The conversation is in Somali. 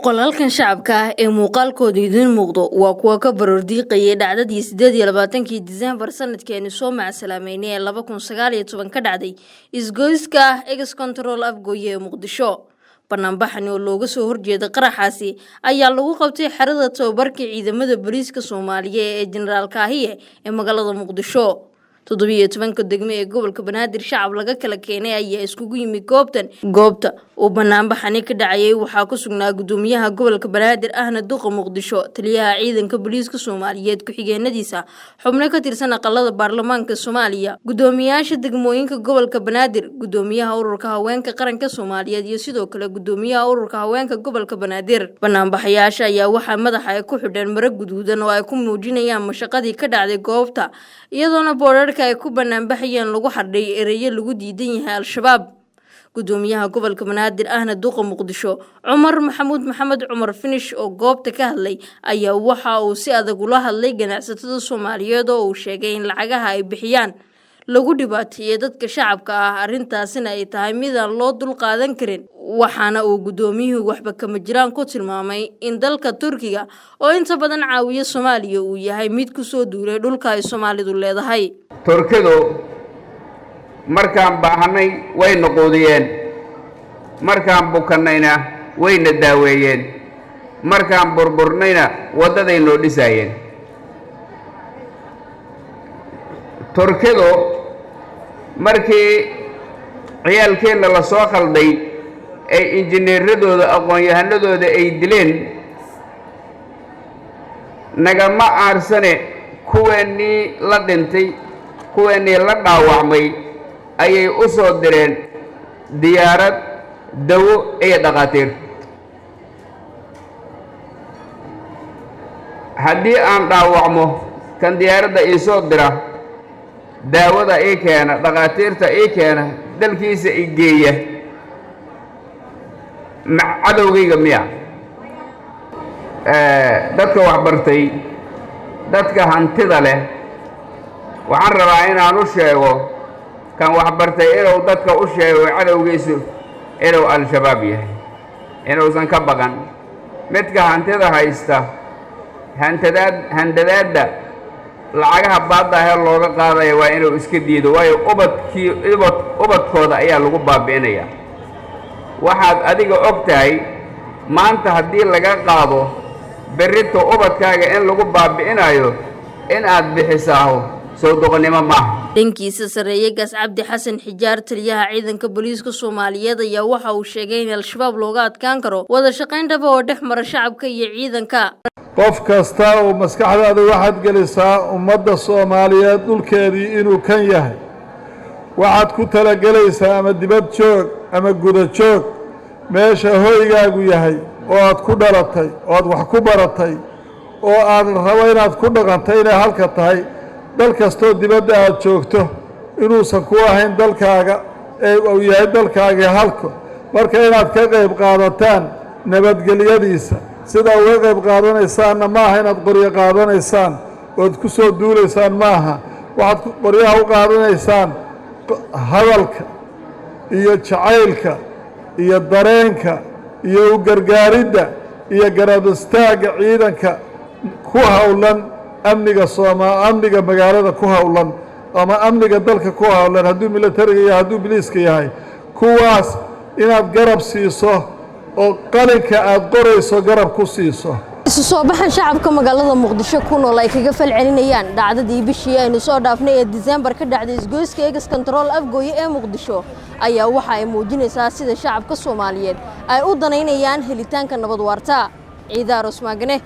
Boqolaalkan shacabka ah ee muuqaalkoodu idiin muuqdo waa kuwa ka baroordiiqayay dhacdadii 28-kii Diseembar sanadkeeni soo macsalaameynay ee 2019 ka dhacday isgoyska ah Ex Control Afgooye ee Muqdisho. Banaanbaxani oo looga soo horjeeda qaraxaasi ayaa lagu qabtay xerada tababarka ciidamada booliiska Soomaaliya ee Jenaraal Kaahiye ee magaalada Muqdisho. 17-ka degmo ee gobolka Banaadir shacab laga kala keenay ayaa iskugu yimi goobtan. Goobta uu banaanbaxani ka dhacayay waxaa ku sugnaa gudoomiyaha gobolka Banaadir ahna duqa Muqdisho, taliyaha ciidanka booliiska Soomaaliyeed, ku-xigeenadiisa, xubno ka tirsan aqalada baarlamaanka Soomaaliya, gudoomiyaasha degmooyinka gobolka Banaadir, gudoomiyaha ururka haweenka qaranka Soomaaliyeed iyo sidoo kale gudoomiyaha ururka haweenka gobolka Banaadir. Banaanbaxayaasha ayaa waxaa madaxa ay ku xidheen maro guduudan oo ay ku muujinayaan mashaqadii ka dhacday goobta, iyadoona boodharka ay ku banaanbaxayeen lagu xardhay ereyo lagu diidan yahay Al-Shabaab. Gudoomiyaha gobolka Banaadir ahna duqa Muqdisho, Cumar Maxamuud Maxamed Cumar Finish, oo goobta ka hadlay ayaa waxa uu si adag ula hadlay ganacsatada Soomaaliyeed oo uu sheegay in lacagaha ay bixiyaan lagu dhibaateeyey dadka shacabka ah, arrintaasina ay tahay midaan loo dul qaadan karin. Waxaana uu gudoomiyuhu waxba kama jiraan ku tilmaamay in dalka Turkiga oo inta badan caawiya Soomaaliya uu yahay mid kusoo duulay dhulka ay Soomaalidu leedahay. Turkidu markaan baahanay wayna quudiyeen, markaan bukannayna wayna daaweeyeen, markaan burburnayna waddaday noo dhisaayeen. Turkidu markii ciyaalkeenna la soo khalday ay injineeradooda, aqoon-yahanadooda ay dileen, nagama aarsane kuweennii la dhintay, kuweennii la dhaawacmay ayay u soo direen diyaarad, dawo iyo dhakhaatiir. Haddii aan dhaawacmo, kan diyaaradda ii soo dira, daawada ii keena, dhakhaatiirta ii keena, dalkiisa i geeya, ma cadowgayga miya? Dadka waxbartay, dadka hantida leh, waxaan rabaa inaan u sheego kan waxbartay inuu dadka u sheego cadowgiisu inuu Al-Shabaab yahay, inuusan ka baqan. Midka hantida haysta, hantadaad handadaadda lacagaha baadda ahee looga qaadaya waa inuu iska diido, waayo ubadkii ubad ubadkooda ayaa lagu baabi'inayaa. Waxaad adiga og tahay maanta haddii laga qaado, berrito ubadkaaga in lagu baabi'inayo in aad bixisaaho soo doqonnimo maaha. Dhankiisa, sareeye gaas Cabdi Xasan Xijaar, taliyaha ciidanka booliiska Soomaaliyeed, ayaa waxa uu sheegay in Al-Shabaab looga adkaan karo wada shaqayn dhaba oo dhex mara shacabka iyo ciidanka. Qof kasta oo maskaxdaada waxaad gelisaa ummadda Soomaaliyeed dhulkeedii inuu kan yahay. Waxaad ku talagelaysaa, ama dibad joog ama guda joog, meesha hoygaagu yahay oo aad ku dhalatay oo aad wax ku baratay oo aad rabo inaad ku dhaqantay inay halka tahay. Dal kastoo dibadda aad joogto inuusan ku ahayn dalkaaga ee uu yahay dalkaagii halka. Marka inaad ka qayb qaadataan nabadgelyadiisa, sidaa uga qayb qaadanaysaanna maaha inaad qoryo qaadanaysaan ood ku soo duulaysaan, maaha. Waxaad qoryaha u qaadanaysaan hadalka iyo jacaylka iyo dareenka iyo u gargaaridda iyo garab istaagga ciidanka ku howlan amniga sooma amniga magaalada ku howlan ama amniga dalka ku howlan, hadduu militariga iyo hadduu biliiska yahay, kuwaas inaad garab siiso oo qalinka aad qorayso garab ku siiso. Isu soo baxan shacabka magaalada Muqdisho ku nool ay kaga falcelinayaan dhacdadii bishii aynu soo dhaafnay ee Diseembar ka dhacday isgoyska Ex Control Afgooye ee Muqdisho ayaa waxa ay muujinaysaa sida shacabka Soomaaliyeed ay u danaynayaan helitaanka nabad waarta. Ciidaar Usmaagane.